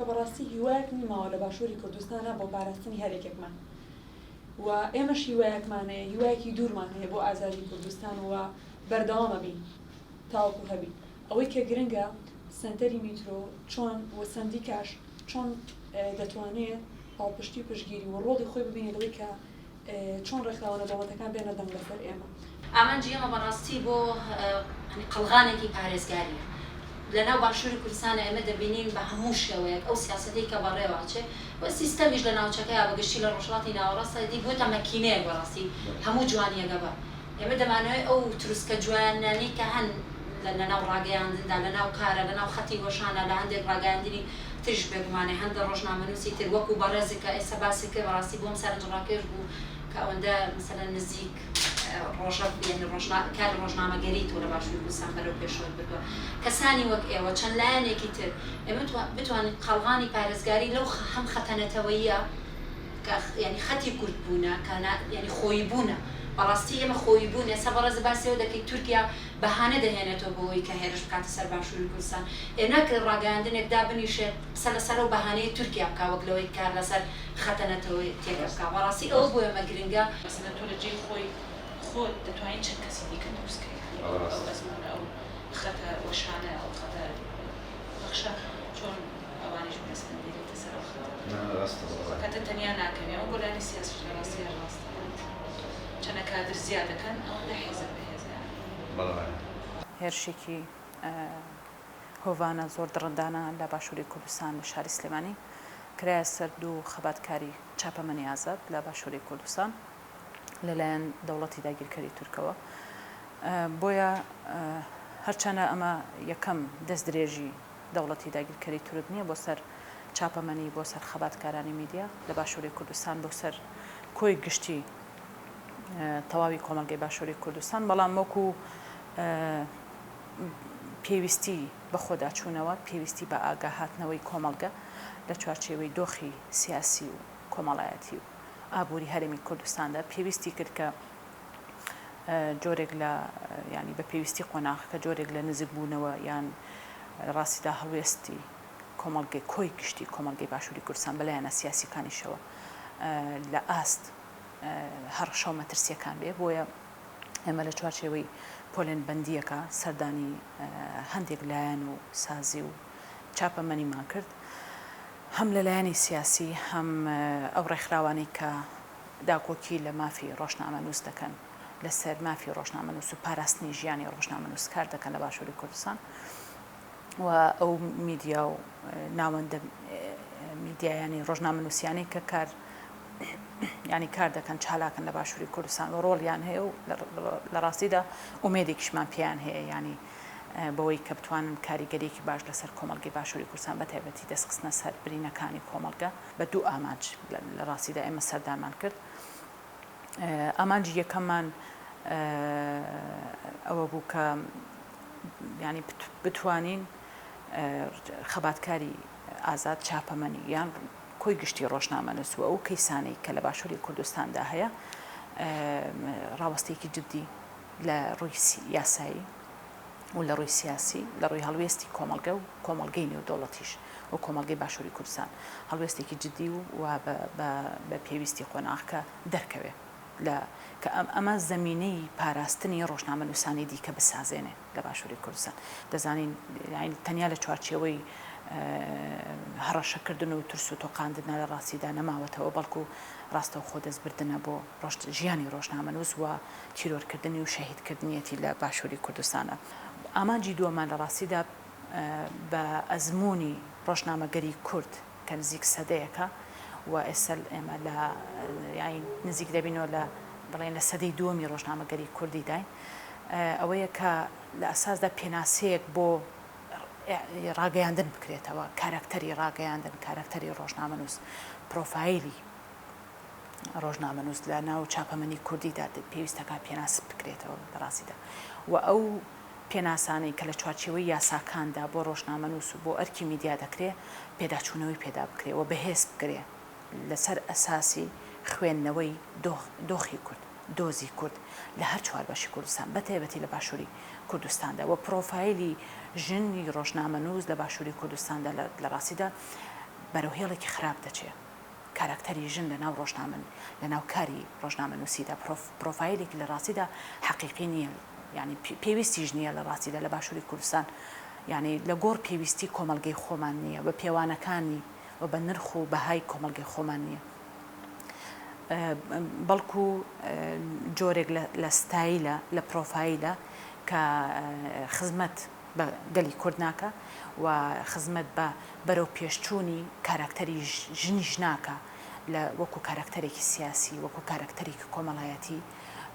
بەڕاستی هیوایەک نماوە لە باشووری کوردستانە بۆ پاراستنی هەر یەکێکمان و ئێمەش هیوایەکمان هەیە، هیوایەکی دوورمان هەیە بۆ ئازادی کوردستان و بەردەوام ئەبین تاوەکو هەبین. ئەوەی کە گرنگە سەنتەری میترۆ چۆن و سەندیکاش چۆن دەتوانێت پاڵپشتی و پشتگیری و ڕۆڵی خۆی ببینێت لەوەی کە چۆن ڕێکخراوە نێودەوڵەتەکان بێنە دەنگ لەسەر ئێمە. ئامانجی ئێمە بەڕاستی بۆ قەڵغانێکی پارێزگارییە لە ناو باشووری کوردستانە ئێمە دەبینین بە هەموو شێوەیەک ئەو سیاسەتەی کە بەڕێوە ئەچێ و سیستەمیش لە ناوچەکەیا بە گشتی لە ڕۆژهەڵاتی ناوەڕاستە دی بووەتە مەکینەیەک بەڕاستی هەموو جوانییەکە بە ئێمە دەمانەوێ ئەو تروسکە جوانانەی کە هەن لە لە ناو ڕاگەیاندندا لە ناو کارا لە ناو خەتی وەشانا لە هەندێک ڕاگەیاندنی تریش بێگومانێ هەندە ڕۆژنامەنووسی تر وەکوو بەڕێزت کە ئێستا باست کرد بەڕاستی بۆم سەرنجڕاکێش بوو کە ئەوەندە مەسەلەن نزیک ڕۆژە یانی ڕۆژنا کاری ڕۆژنامەگەری تۆ لە باشووری کوردستان بەرەو پێشەوەت بردووە کەسانی وەک ئێوە چەند لایەنێکی تر ئێمە بتوانین قەڵغانی پارێزگاری لەو هەم خەتە نەتەوەییە کە یانی خەتی کورد بوونە کە نا یانی خۆیی بوونە بەڕاستی ئێمە خۆیی بوون ئێستا بەڕێزت باسی ئەوە دەکەی تورکیا بەهانە دەهێنێتەوە بۆ ئەوەی کە هێرش بکاتە سەر باشووری کوردستان ئێ ناکرێت ڕاگەیاندنێک دابنیشێت قسە لەسەر ئەو بەهانەیەی تورکیا بکا وەک لەوەی کار لەسەر خەتە نەتەوەیەتیەکە بکا بەڕاستی ئەوە بۆ ئێمە گرنگە. مەسەلەن تۆ لە جێی خۆی خۆت دەتوانی چەند کەسی دیکە دروست کەی یانی ئەو ئەزموونە ئەو خەتە وەشانە ئەو خەتە پەخشە چۆن ئەوانیش مەسەلەن دێنیتە سەر ئەو خەتە کاتە تەنیا ناکەوی ئەوە بۆ لایەنی سیاسیش لە ڕاستی هەر ڕاستە چەنە کادر زیاد دەکەن ئەوەندە حیزب بەهێزە یانی. هێرشێکی هۆڤانە زۆر دڕندانە لە باشووری کوردستان لە شاری سلێمانی کرایە سەر دوو خەباتکاری چاپەمەنی ئازاد لە باشووری کوردستان لەلایەن دەوڵەتی داگیرکەری تورکەوە. بۆیە هەرچەنە ئەمە یەکەم دەستدرێژی دەوڵەتی داگیرکەری تورک نییە بۆ سەر چاپەمەنی، بۆ سەر خەباتکارانی میدیا لە باشووری کوردستان، بۆ سەر کۆی گشتی تەواوی کۆمەڵگەی باشووری کوردستان، بەڵام وەکو پێویستی بە خۆداچوونەوە، پێویستی بە ئاگا هاتنەوەی کۆمەڵگە لە چوارچێوەی دۆخی سیاسی و کۆمەڵایەتی و ئابووری هەرێمی کوردستاندا پێویستی کرد کە جۆرێک لە یانی بە پێویستی قۆناغەکە جۆرێک لە نزیکبوونەوە یان لە ڕاستیدا هەڵوێستی کۆمەڵگەی کۆی گشتی کۆمەڵگەی باشووری کوردستان بە لایەنە سیاسیەکانیشەوە لە ئاست هەڕەشە و مەترسیەکان بێ بۆیە ئێمە لە چوارچێوەی پۆلێنبەندییەکە سەردانی هەندێک لایەن و سازی و چاپەمەنیمان کرد، هەم لە لایەنی سیاسی هەم ئەو ڕێکخراوانەی کە داکۆکی لە مافی ڕۆژنامەنووس دەکەن، لەسەر مافی ڕۆژنامەنووس و پاراستنی ژیانی ڕۆژنامەنووس کار دەکەن لە باشووری کوردستان و ئەو میدیا و ناوەندە میدیایانەی ڕۆژنامەنووسیانەی کە کار یانی کار دەکەن چالاکن لە باشووری کوردستان و ڕۆڵیان هەیە و لە ڕاستیدا ئومێدێکیشمان پێیان هەیە یانی بەوەی کە بتوانن کاریگەریەکی باش لەسەر کۆمەڵگەی باشووری کوردستان بە تایبەتی دەستخستنە سەر برینەکانی کۆمەڵگە بە دوو ئامانج لە ڕاستیدا ئێمە سەردانمان کرد ئامانجی یەکەممان ئەوە بوو کە ینی بتوانین خەباتکاری ئازاد چاپەمەنی یان کۆی گشتی ڕۆژنامەنووس و ئەو کەیسانەی کە لە باشووری کوردستاندا هەیە ڕاوەستەیەکی جددی لە ڕووی یاسایی و لە ڕووی سیاسی لە ڕووی هەڵوێستی کۆمەڵگە و کۆمەڵگەی نێودەوڵەتیش و کۆمەڵگەی باشووری کوردستان هەڵوێستێکی جددی و بە پێویستی قۆناغەکە دەرکەوێ لە کە ئەمە زەمینەی پاراستنی ڕۆژنامەنووسانی دیکە بسازێنێ. لە باشووری کوردستان دەزانین تەنیا لە چوارچێوەی هەڕەشەکردن و ترس و تۆقاندنە لە ڕاستیدا نەماوەتەوە، بەڵکو ڕاستەوخۆ دەستبردنە بۆ ژیانی ڕۆژنامەنووس و تیرۆرکردنی و شەهیدکردنیەتی لە باشووری کوردستانە. ئامانجی دووەمان لە ڕاستیدا بە ئەزموونی ڕۆژنامەگەری کورد کە نزیک سەدەیەکە و ئێستا ئێمە لە یانی نزیک دەبینەوە لە بڵێن لە سەدەی دووەمی ڕۆژنامەگەری کوردیداین ئەوەیە کە لە ئەساسدا پێناسەیەک بۆ ڕاگەیاندن بکرێتەوە، کاراکتەری ڕاگەیاندن، کاراکتەری ڕۆژنامەنووس، پرۆفایلی ڕۆژنامەنووس لە ناو چاپەمەنی کوردیدا پێویستەکە پێناس بکرێتەوە لە ڕاستیدا و ئەو پێناسانەی کە لە چوارچێوەی یاساکاندا بۆ ڕۆژنامەنووس و بۆ ئەرکی میدیا دەکرێ پێداچوونەوەی پێدا بکرێ و بەهێز بکرێ لەسەر ئەساسی خوێندنەوەی دۆخی کورد، دۆزی کورد لە هەر چوار بەشی کوردستان بە تایبەتی لە باشووری کوردستاندا و پرۆفایلی ژنی ڕۆژنامەنووس لە باشووری کوردستاندا لە ڕاستیدا. بەرەو هێڵێکی خراپ دەچێ. کاراکتەری ژن لە ناو ڕۆژنامە لە ناو کاری ڕۆژنامەنووسیدا پرۆفایلێکی لە ڕاستیدا حەقیقی نییە یانی پێویستیش نییە لە ڕاستیدا لە باشووری کوردستان یانی لە گۆڕ پێویستی کۆمەڵگەی خۆمان نییە بە پێوانەکانی و بە نرخ و بەهای کۆمەڵگەی خۆمان نییە بەڵکو جۆرێک لە ستایلە لە پرۆفایلە کە خزمەت بە گەلی کورد ناکا و خزمەت بە بەرەو پێشچوونی کاراکتەری ژنیش ناکا لە وەکو کاراکتەرێکی سیاسی، وەکو کاراکتەرێکی کۆمەڵایەتی،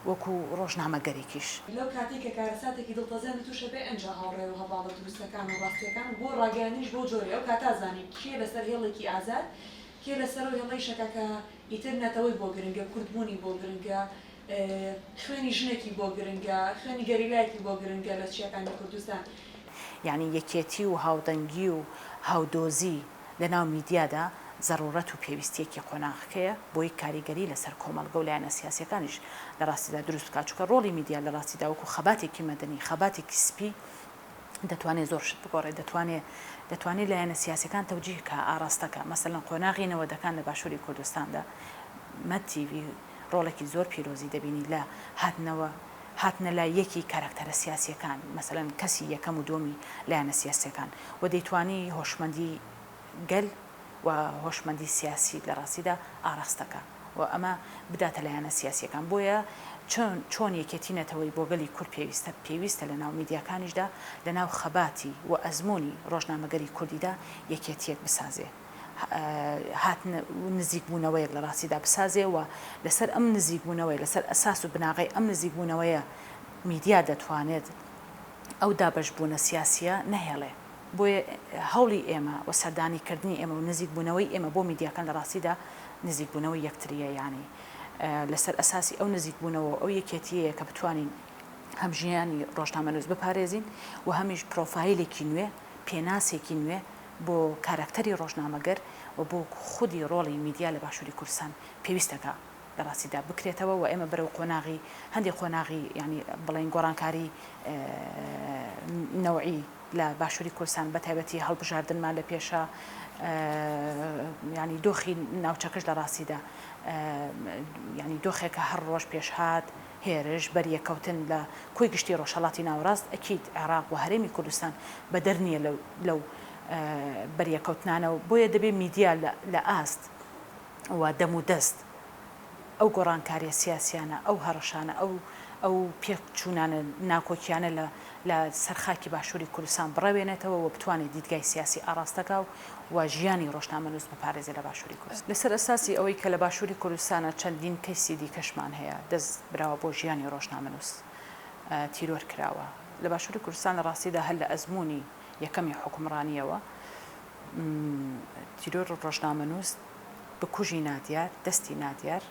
وەکو ڕۆژنامەگەرێکیش. لەو کاتەی کە کارەساتێکی دڵتەزێنت تووشە بێ ئەنجا هاوڕێ و هەڤاڵە دروستەکان و ڕاستیەکان بۆ ڕاگەیاندنیش بەو جۆرەیە ئەو کاتە ئەزانی کێ لەسەر هێڵێکی ئازاد کێ لەسەر ئەو هێڵەی شەکە کە ئیتر نەتەوەی بۆ گرنگە کوردبوونی بۆ گرنگە خوێنی ژنێکی بۆ گرنگە، خوێنی گەریلایەکی بۆ گرنگە لە چیاکانی کوردستان. یانی یەکێتی و هاودەنگی و هاودۆزی لە ناو میدیادا زەڕوڕەت و پێویستییەکی قۆناغەکەیە بۆی کاریگەری لە سەر کۆمەڵگە و لایەنە سیاسییەکانیش لە ڕاستیدا دروست بکات چونکە ڕۆڵی میدیا لە ڕاستیدا وەکوو خەباتێکی مەدەنی خەباتێکی سپی دەتوانێ زۆر شت بگۆڕێ دەتوانێ دەتوانێ لایەنە سیاسییەکان تەوجیه کا ئاڕاستە کا مەسەلەن قۆناغی نەوەدەکان لە باشووری کوردستاندا مەد تیڤی ڕۆڵێکی زۆر پیرۆزی دەبینی لە هاتنەوە هاتنە لای یەکی کاراکتەرە سیاسییەکان، مەسەلەن کەسی یەکەم و دووەمی لایەنە سیاسییەکان و دەیتوانی هۆشمەندی گەل و هۆشمەندی سیاسی لە ڕاستیدا ئاڕاستە کا و ئەمە بداتە لایەنە سیاسییەکان. بۆیە چۆن چۆن یەکێتی نەتەوەیی بۆ گەلی کورد پێویستە، پێویستە لە ناو میدیاکانیشدا، لە ناو خەباتی و ئەزموونی ڕۆژنامەگەری کوردیدا یەکێتییەک بسازێ. هاتن و نزیکبوونەوەیەک لە ڕاستیدا بسازێ و لەسەر ئەم نزیکبوونەوەی لەسەر ئەساس و بناغەی ئەم نزیکبوونەوەیە میدیا دەتوانێت ئەو دابەشبوونە سیاسییە نەهێڵێ. بۆیە هەوڵی ئێمە و سەردانیکردنی ئێمە و نزیکبوونەوەی ئێمە بۆ میدیاکان لە ڕاستیدا نزیکبوونەوەی یەکترییە یانی لەسەر ئەساسی ئەو نزیکبوونەوە و ئەو یەکێتییەیە کە بتوانین هەم ژیانی ڕۆژنامەنووس بپارێزین و هەمیش پرۆفایلێکی نوێ، پێناسێکی نوێ بۆ کاراکتەری ڕۆژنامەگەر و بۆ خودی ڕۆڵی میدیا لە باشووری کوردستان پێویستە کە لە ڕاستیدا بکرێتەوە و ئێمە بەرەو قۆناغی هەندێ قۆناغی یانی بڵێین گۆڕانکاری نەوعی لە باشووری کوردستان بە تایبەتی هەڵبژاردنمان لە پێشە یانی دۆخی ناوچەکەش لە ڕاستیدا یانی دۆخێکە هەر ڕۆژ پێشهات هێرش، بەریەککەوتن لە کۆی گشتی ڕۆژهەڵاتی ناوەڕاست، ئەکید عێراق و هەرێمی کوردستان بەدەر نییە لەو لەو بەریەککەوتنانە و بۆیە دەبێ میدیا لە لە ئاست و دەمودەست ئەو گۆڕانکارییە سیاسیانە، ئەو هەڕەشانە، ئەو ئەو پێکچوونانە، ناکۆکیانە لە لە سەر خاکی باشووری کوردستان بڕەوێنێتەوە و بتوانێ دیدگای سیاسی ئاڕاستە کا و و ژیانی ڕۆژنامەنووس بپارێزێ لە باشووری کوردستان. لەسەر ئەساسی ئەوەی کە لە باشووری کوردستانا چەندین کەیسی دیکەشمان هەیە دەست براوە بۆ ژیانی ڕۆژنامەنووس تیرۆر کراوە لە باشووری کوردستان لە ڕاستیدا هەر لە ئەزموونی یەکەمی حوکمڕانییەوە تیرۆر ڕۆژنامەنووس بکوژی نادیار دەستی نادیار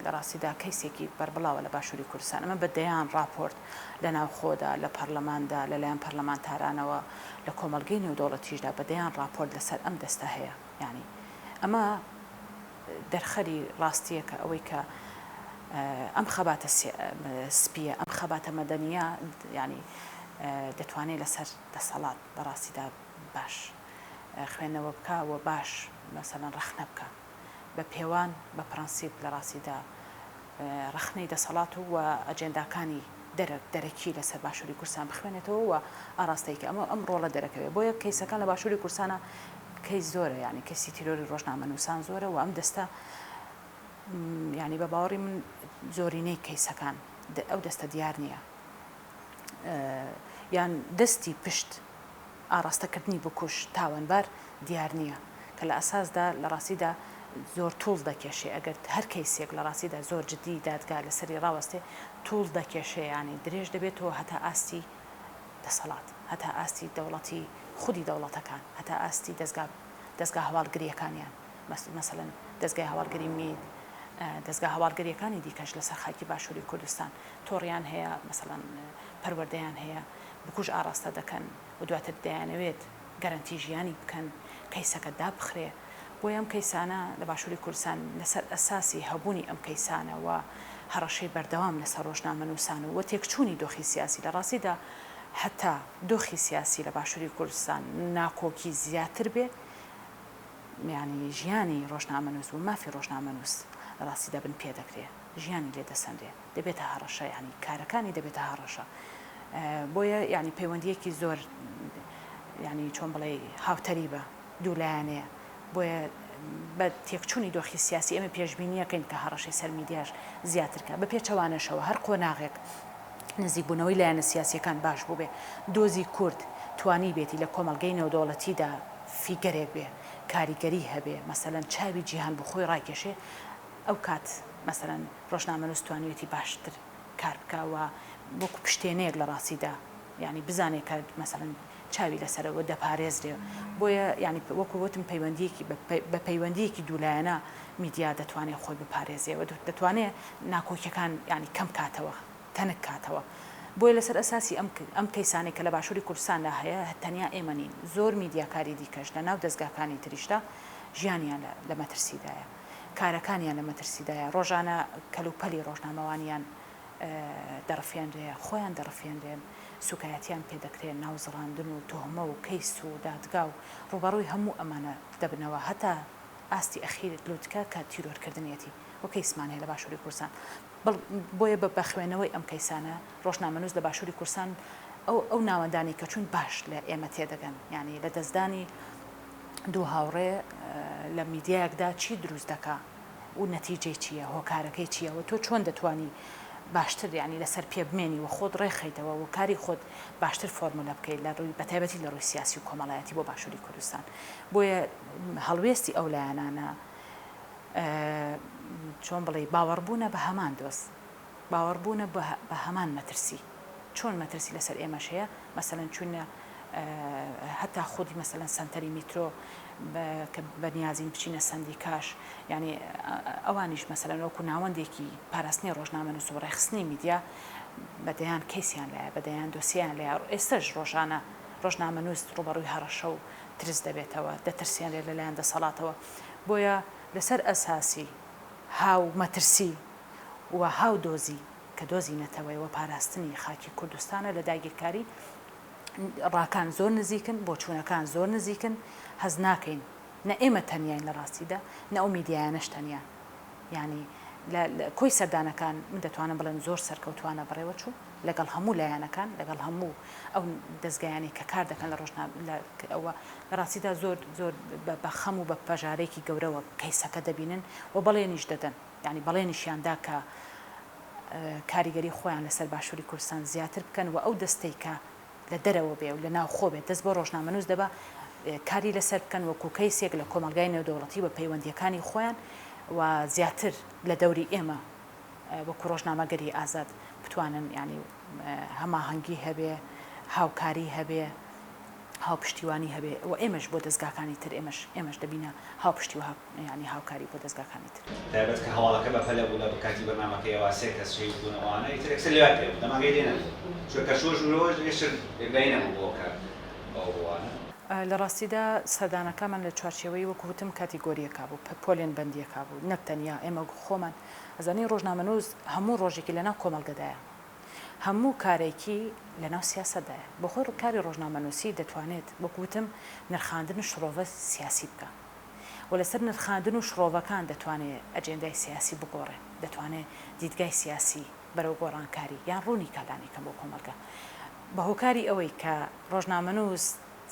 لە ڕاستیدا کەیسێکی بەربڵاوە لە باشووری کوردستان، ئەمە بە دەیان ڕاپۆرت لە ناوخۆدا، لە پەرلەماندا، لە لایەن پەرلەمانتارانەوە، لە کۆمەڵگەی نێودەوڵەتیشدا بە دەیان ڕاپۆرت لەسەر ئەم دەستە هەیە. یانی ئەمە دەرخەری ڕاستییەکە، ئەوەی کە ئەم خەباتە سپییە، ئەم خەباتە مەدەنییە یانی دەتوانێ لەسەر دەسەڵات لە ڕاستیدا باش خوێندنەوە بکا و باش مەسەلەن ڕەخنە بکا. بە پێوان، بە پرەنسیپ لە ڕاستیدا ڕەخنەی دەسەڵات و ئەجێنداکانی دەرەک، دەرەکی لەسەر باشووری کوردستان بخوێنێتەوە و ئاڕاستەی کە ئەمە ئەم ڕۆڵە دەرەکەوێ. بۆیە کەیسەکان لە باشووری کوردستانا کەیس زۆرە یانی کەیسی تیرۆری ڕۆژنامەنووسان زۆرە و ئەم دەستە یانی بە باوەڕی من زۆرینەی کەیسەکان ئەو دەستە دیار نییە یان دەستی پشت ئاڕاستەکردنی بکوژ، تاوانبار، دیار نییە، کە لە ئەساسدا لە ڕاستیدا زۆر توڵ دەکێشێ، ئەگەر هەر کەیسێک لە ڕاستیدا زۆر جدی دادگا لەسەری ڕاوەستێ توڵ دەکێشێ یانی درێژ دەبێتەوە هەتا ئاستی دەسەڵات، هەتا ئاستی دەوڵەتی خودی دەوڵەتەکان، هەتا ئاستی دەزگا دەزگا هەواڵگرییەکانیان، مەسەلەن دەزگای هەواڵگری میت، دەزگا هەواڵگرییەکانی دیکەش لەسەر خاکی باشووری کوردستان تۆڕیان هەیە، مەسەلەن پەروەردەیان هەیە. بکوژ ئاڕاستە دەکەن و دواتر دەیانەوێت گەرەنتی ژیانی بکەن کەیسەکە دابخرێ بۆیە ئەم کەیسانە لە باشوری کوردستان لەسەر ئەساسی هەبوونی ئەم کەیسانە و هەڕەشەی بەردەوام لەسەر ڕۆژنامەنووسان و تێکچوونی دۆخی سیاسی لە ڕاستیدا هەتا دۆخی سیاسی لە باشوری کوردستان ناکۆکی زیاتر بێ. یانی ژیانی ڕۆژنامەنووس و مافی ڕۆژنامەنووس لە ڕاستیدا بن پێ دەکرێ، ژیانی لێ دەسەنرێ، دەبێتە هەڕەشە یانی کارەکانی دەبێتە هەڕەشە. بۆیە یانی پەیوەندییەکی زۆر یانی چۆن بڵێی هاوتەریبە، دوولایەنەیە. بۆیە بە تێکچوونی دۆخی سیاسی ئێمە پێشبینییەکەین کە هەڕەشەی سەر میدیاش زیاتر کا. بە پێچەوانەشەوە هەر قۆناغێک نزیکبوونەوەی لایەنە سیاسییەکان باش بووبێ، دۆزی کورد توانیبێتی لە کۆمەڵگەی نێودەوڵەتیدا فیگەرێک بێ، کاریگەری هەبێ، مەسەلەن چاوی جیهان بۆ خۆی ڕاکێشێ، ئەو کات مەسەلەن ڕۆژنامەنووس توانیویەتی باشتر کار بکا و وەکو پشتێنەیەک لە ڕاستیدا یانی بزانێ کە مەسەلەن چاوی لەسەرە و دەپارێزرێ. بۆیە یانی وەکو وتم پەیوەندییەکی بە پەیوەندییەکی دوولایەنە میدیا دەتوانێ خۆی بپارێزێ و دەتوانێ ناکۆکیەکان یانی کەم کاتەوە. تەنک کاتەوە. بۆیە لەسەر ئەساسی ئەم ئەم کەیسانەی کە لە باشووری کوردستاندا هەیە تەنیا ئێمە نین، زۆر میدیاکاری دیکەش لە ناو دەزگاکانی تریشدا ژیانیان لە لە مەترسیدایە. کارەکانیان لە مەترسیدایە. ڕۆژانە کەلوپەلی ڕۆژنامەوانیان دەڕفێنرێ، خۆیان دەڕفێنرێن، سووکایەتیان پێ دەکرێ، ناوزڕاندن و توهمە و کەیس و دادگا و ڕووبەڕووی هەموو ئەمانە دەبنەوە هەتا ئاستی ئەخیر لوتکە کە تیرۆرکردنیەتی و کەیسمان هەیە لە باشووری کوردستان. بۆیە بە خوێنەوەی ئەم کەیسانە ڕۆژنامەنووس لە باشووری کوردستان ئەو ئەو ناوەندانەی کە چوون باش لە ئێمە تێدەگەن یانی لە دەستدانی دوو هاوڕێ لە میدیایەکدا چی دروست دەکا و نەتیجەی چییە هۆکارەکەی چییە و تۆ چۆن دەتوانی باشتر یانی لەسەر پێ بمێنی و خۆت ڕێکخەیتەوە و کاری خۆت باشتر فۆرمولە بکەیت لە ڕووی بەتایبەتی لە ڕووی سیاسی و کۆمەڵایەتی بۆ باشووری کوردستان بۆیە هەڵوێستی ئەو لایەنانە چۆن بڵێی باوەڕبوونە بە هەمان دۆز، باوەڕبوونە بە هەمان مەترسی، چۆن مەترسی لەسەر ئێمەش هەیە، مەسەلەن چووینە هەتا خودی مەسەلەن سەنتەری میترۆ کە بە نیازین بچینە سەندیکاش، یانی ئەوانیش مەسەلەن وەکو ناوەندێکی پاراستنی ڕۆژنامەنووس و ڕێکخستنی میدیا بە دەیان کەیسیان لایە، بە دەیان دۆسیەیان لایە، ئێستەش ڕۆژانە ڕۆژنامەنووس ڕووبەڕووی هەڕەشە و ترس دەبێتەوە، دەترسێنرێت لەلایەن دەسەڵاتەوە. بۆیە لەسەر ئەساسی هاو مەترسی و هاو دۆزی کە دۆزی نەتەوەیە و پاراستنی خاکی کوردستانە لە داگیرکاری، ڕاکان زۆر نزیکن، بۆچوونەکان زۆر نزیکن، هەست ناکەین نە ئێمە تەنیاین لە ڕاستیدا، نە ئەو میدیایانەش تەنیان. یانی لە کۆی سەردانەکان من دەتوانم بڵێم زۆر سەرکەوتوانە بەڕێوە چوو. لەگەڵ هەموو لایەنەکان، لەگەڵ هەموو ئەو دەزگایانەی کە کار دەکەن لە ڕۆژنامە لە ئەوە لە ڕاستیدا زۆر زۆر بە خەم و بە پەژارەیەکی گەورەوە کەیسەکە دەبینن و بەڵێنیش دەدەن یانی بەڵێنیشیان دا کە کاریگەری خۆیان لەسەر باشووری کوردستان زیاتر بکەن و ئەو دەستەی کە لە دەرەوە بێ و لە ناوخۆ بێت دەست بۆ ڕۆژنامەنووس دەبا کاری لەسەر بکەن وەکو کەیسێک لە کۆمەڵگای نێودەوڵەتی و پەیوەندییەکانی خۆیان و زیاتر لە دەوری ئێمە وەکو ڕۆژنامەگەری ئازاد بتوانن یانی هەماهەنگی هەبێ، هاوکاری هەبێ، هاوپشتیوانی هەبێ و ئێمەش بۆ دەزگاکانی تر ئێمەش ئێمەش دەبینە هاوپشتی و یانی هاوکاری بۆ دەزگاکانی تر. تایبەت کە هەواڵەکە بە پەلە بوو لە کاتی بەرنامەکەیەوە سێ کەس شەهید بوون ئەوانە ئیتر یەکسەر لێیان پێ بوو دەماغی لێ نەبوو چونکە کە چووە ژوورەوە یەکسەر یەکلایی نەبوو بۆ کە ئەوە بۆ ئەوانە. لە ڕاستیدا سەردانەکەمان لە چوارچێوەی وەکو وتم کاتیگۆرییەکا بوو، پۆلێن بەندییەکا بوو، نەک تەنیا ئێمە خۆمان ئەزانی ڕۆژنامەنووس هەموو ڕۆژێکی لەناو کۆمەڵگەدایە، هەموو کارێکی لەناو سیاسەتدایە، بۆخۆی کاری ڕۆژنامەنووسی دەتوانێت وەک وتم نرخاندن و شڕۆڤە سیاسی بکا و لەسەر نرخاندن و شڕۆڤەکان دەتوانێ ئەجێندای سیاسی بگۆڕێ، دەتوانێ دیدگای سیاسی بەرەو گۆڕانکاری یان ڕوونی کا لانیکەم بۆ کۆمەڵگە. بە هۆکاری ئەوەی کە ڕۆژنامەنووس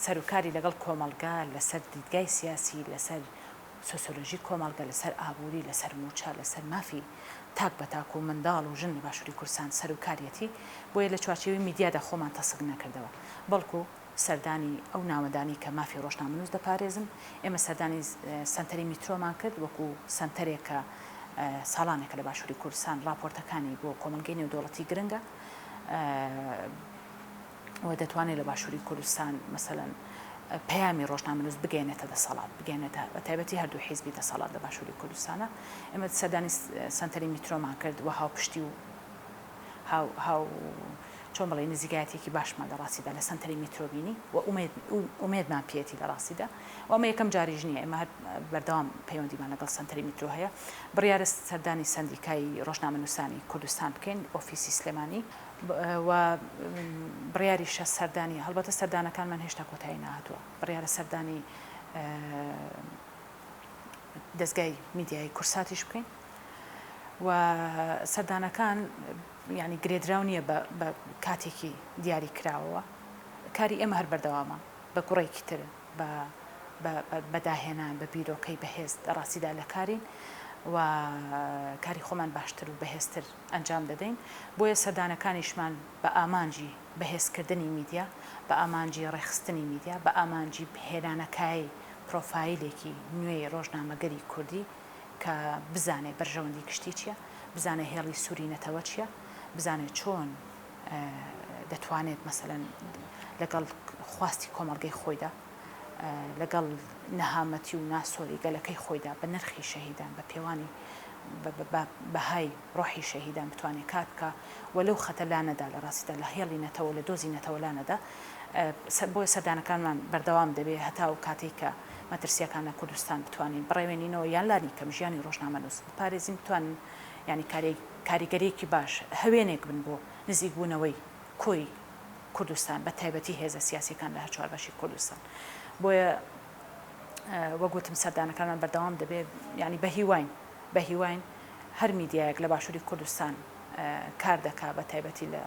سەروکاری لەگەڵ کۆمەڵگە لەسەر دیدگای سیاسی، لەسەر سۆسیۆلۆژی کۆمەڵگە، لەسەر ئابووری، لەسەر مووچە، لەسەر مافی تاک بە تاک و منداڵ و ژن لە باشووری کوردستان سەروکاریەتی، بۆیە لە چوارچێوەی میدیادا خۆمان تەسک نەکردەوە، بەڵکو سەردانی ئەو ناوەندانەی کە مافی ڕۆژنامەنووس دەپارێزن، ئێمە سەردانی سەنتەری میترۆمان کرد وەکو سەنتەرێک کە ساڵانێکە لە باشووری کوردستان ڕاپۆرتەکانی بۆ کۆمەڵگەی نێودەوڵەتی گرنگە و دەتوانێت لە باشووری کوردستان مەسەلەن پەیامی ڕۆژنامەنووس بگەیەنێتە دەسەڵات، بگەیەنێتە بە تایبەتی هەردوو حیزبی دەسەڵات لە باشووری کوردستانە. ئێمە سەردانی سەنتەری میترۆمان کرد و هاوپشتی و هاو هاو چۆن بڵێی نزیکایەتییەکی باشمان لە ڕاستیدا لە سەنتەری میترۆ بینی و ئومێد ئومێدمان پێیەتی لە ڕاستیدا و ئەمە یەکەم جاریش نییە ئێمە هەر بەردەوام پەیوەندیمان لەگەڵ سەنتەری میترۆ هەیە. بڕیارە سەردانی سەندیکای ڕۆژنامەنووسانی کوردستان بکەین ئۆفیسی سلێمانی. و بڕیاریشە سەردانی، هەڵبەتە سەردانەکانمان هێشتا کۆتایی نەهاتووە، بڕیارە سەردانی. دەزگای میدیایی کورساتیش بکەین و سەردانەکان یانی گرێدراو نییە بە بە کاتێکی دیاری کراوەوە کاری ئێمە هەر بەردەوامە بە گوڕێکی تر بە بە بە داهێنان بە بیرۆکەی بەهێز لە ڕاستیدا لە کارین و کاری خۆمان باشتر و بەهێزتر ئەنجام دەدەین بۆیە سەردانەکانیشمان بە ئامانجی بەهێزکردنی میدیا، بە ئامانجی ڕێکخستنی میدیا، بە ئامانجی هێنانەکایەی پرۆفایلێکی نوێی ڕۆژنامەگەری کوردی کە بزانێ بەرژەوەندی گشتی چیە، بزانێ هێڵی سووری نەتەوە چیە، بزانێ چۆن دەتوانێت مەسەلەن لەگەڵ خواستی کۆمەڵگەی خۆیدا، لەگەڵ نەهامەتی و ناسۆری گەلەکەی خۆیدا بە نرخی شەهیدان، بە پێوانی بە بەهای ڕۆحی شەهیدان بتوانێ کار بکا و لەو خەتە لانەدا، لە ڕاستیدا لە هێڵی نەتەوە، لە دۆزی نەتەوە لانەدا. بۆیە سەردانەکانمان بەردەوام دەبێ هەتا ئەو کاتەی کە مەترسییەکان لە کوردستان بتوانین بڕەوێنینەوە یان لانیکەم ژیانی ڕۆژنامەنووس بپارێزین، بتوانن یانی کاریگەرییەکی باش، هەوێنێک بن بۆ نزیکبوونەوەی کۆی کوردستان بە تایبەتی هێزە سیاسیەکان لە هەرچوار بەشی کوردستان بۆیە وەک وتم سەردانەکانمان بەردەوام دەبێ یانی بە هیواین بە هیواین هەر میدیایەک لە باشووری کوردستان کار دەکا بە تایبەتی لە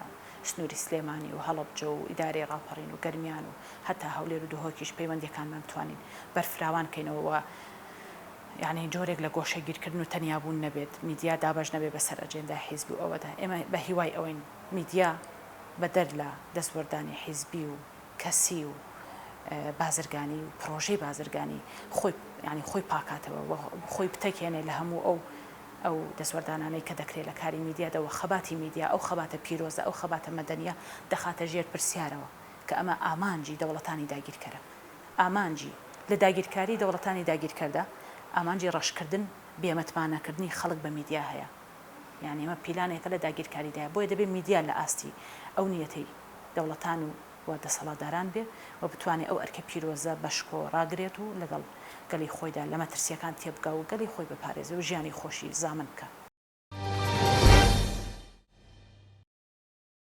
سنووری سلێمانی و هەڵەبجە و ئیدارەی ڕاپەڕین و گەرمیان و هەتا هەولێر و دهۆکیش پەیوەندیەکانمان بتوانین بەرفراوان کەینەوە و یانی جۆرێک لە گۆشەگیرکردن و تەنیابوون نەبێت میدیا دابەش نەبێ بەسەر ئەجێندای حیزبی و ئەوەدا ئێمە بە هیوای ئەوەین میدیا بەدەر لە دەستوەردانی حیزبی و کەسی و بازرگانی و پڕۆژەی بازرگانی خۆی یانی خۆی پاکاتەوە و خۆی بتەکێنێ لە هەموو ئەو ئەو دەستوەردانانەی کە دەکرێت لە کاری میدیادا و خەباتی میدیا ئەو خەباتە پیرۆزە ئەو خەباتە مەدەنیە دەخاتە ژێر پرسیارەوە کە ئەمە ئامانجی دەوڵەتانی داگیرکەرە ئامانجی لە داگیرکاری دەوڵەتانی داگیرکەردا ئامانجی ڕەشکردن بێمتمانەکردنی خەڵک بە میدیا هەیە. یانی ئەمە پیلانێکە لە داگیرکاریدایە، بۆیە دەبێ میدیا لە ئاستی ئەو نیەتەی دەوڵەتان و و دەسەڵاتداران بێ و بتوانێ ئەو ئەرکە پیرۆزە بە شکۆ ڕاگرێت و لەگەڵ گەلی خۆیدا لە مەترسییەکان تێبگا و گەلی خۆی بپارێزێ و ژیانی خۆشی زامن بکا.